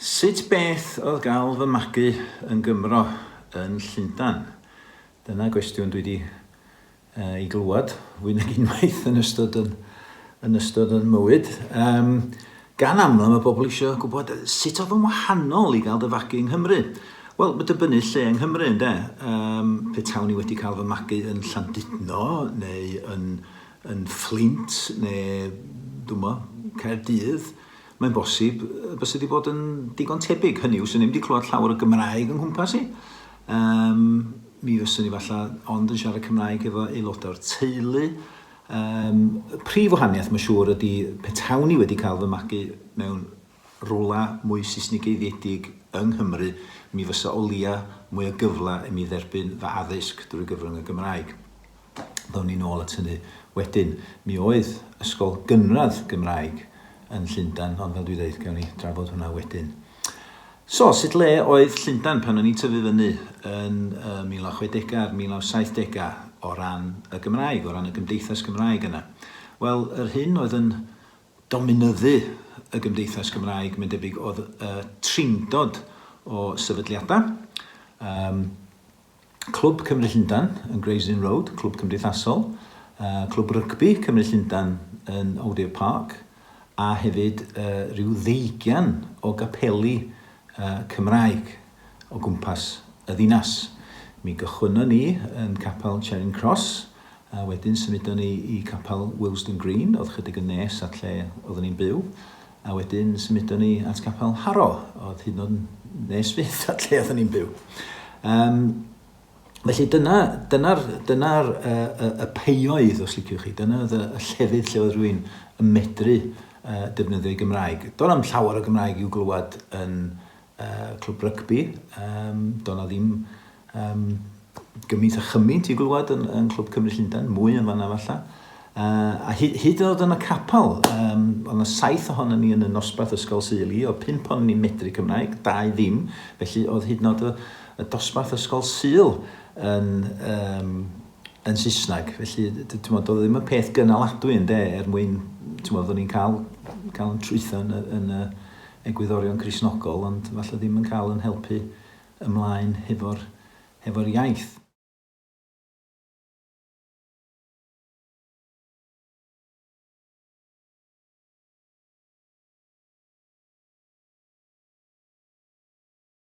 Sut beth oedd gael fy magu yn Gymro yn Llundain? Dyna gwestiwn dwi 'di ei glywed fwy nag unwaith yn ystod yn, yn ystod yn mywyd. Um, gan aml mae bobl eisiau gwybod sut oedd yn wahanol i gael dy fagu yng Nghymru. Wel, mae dibynnu lle yng Nghymru, ynde? Um, pe tawn i wedi cael fy magu yn Llandudno neu yn, yn Fflint neu, dwi'mo, Caerdydd, Mae'n bosib byse 'di bod yn digon tebyg, hynny yw, 'swn i'm 'di clywed llawer o Gymraeg yng nghwmpas i. Yym, mi fyswn i falle ond yn siarad Cymraeg efo aelodau o'r teulu. Yym, y prif wahaniaeth, mae'n siŵr, ydy petawn i wedi cael fy magu mewn rwla mwy Seisnigeiddiedig yng Nghymru, mi fysa o leia mwy o gyfle i mi dderbyn fy addysg drwy gyfrwng y Gymraeg. Ddown ni nôl at hynny wedyn. Mi oedd ysgol gynradd Gymraeg yn Llundain, ond fel dwi ddeud, gawn ni drafod hwnna wedyn. So, sut le oedd Llundain pan o'n i'n tyfu fyny yn y 1960au a'r 1970au o ran y Gymraeg, o ran y gymdeithas Gymraeg yna? Wel, yr hyn oedd yn dominyddu y gymdeithas Gymraeg, mae'n debyg, oedd y trindod o sefydliadau. Um, Clwb Cymry Llundain yn Gray's Inn Road, clwb cymdeithasol, Clwb Rygbi Cymry Llundain yn Odeon Park, a hefyd rhyw ddeugian o gapeli Cymraeg o gwmpas y ddinas. Mi gychwynnon ni yn capel Charing Cross, a wedyn symudon ni i capel Willesden Green, oedd chydig yn nes at lle oeddwn ni'n byw, A wedyn symudon ni at Gapel Harrow, oedd hyd yn oed yn nes fyth at lle oeddwn ni'n byw. Um, felly dyna, dyna'r dyna y, y, y peioedd, os liciwch chi, dyna oedd y, y llefydd lle oedd rhywun yn medru uh, defnyddio ei Gymraeg. Doedd na'm llawer o Gymraeg i'w glywed yn uh, clwb rygbi, um, doedd na ddim um, gymaint a chymaint i glywed yn, yn Clwb Cymru Llundain, mwy yn fanna falle. Uh, a hyd, hyd yn oed yn y capel, um, oedd yna saith ohono ni yn y nosbarth ysgol Sul i, oedd pump ohono ni'n medru Cymraeg, dau ddim, felly oedd hyd yn oed y, y dosbarth ysgol Sul yn, um, yn Saesneg. Felly, ti'n modd, doedd ddim y peth gynaladwy yn de, er mwyn, ti'n modd, o'n i'n cael, cael yn trwytho yn y, yn y egwyddorion Cristnogol, ond falle ddim yn cael yn helpu ymlaen hefo'r hefo'r iaith.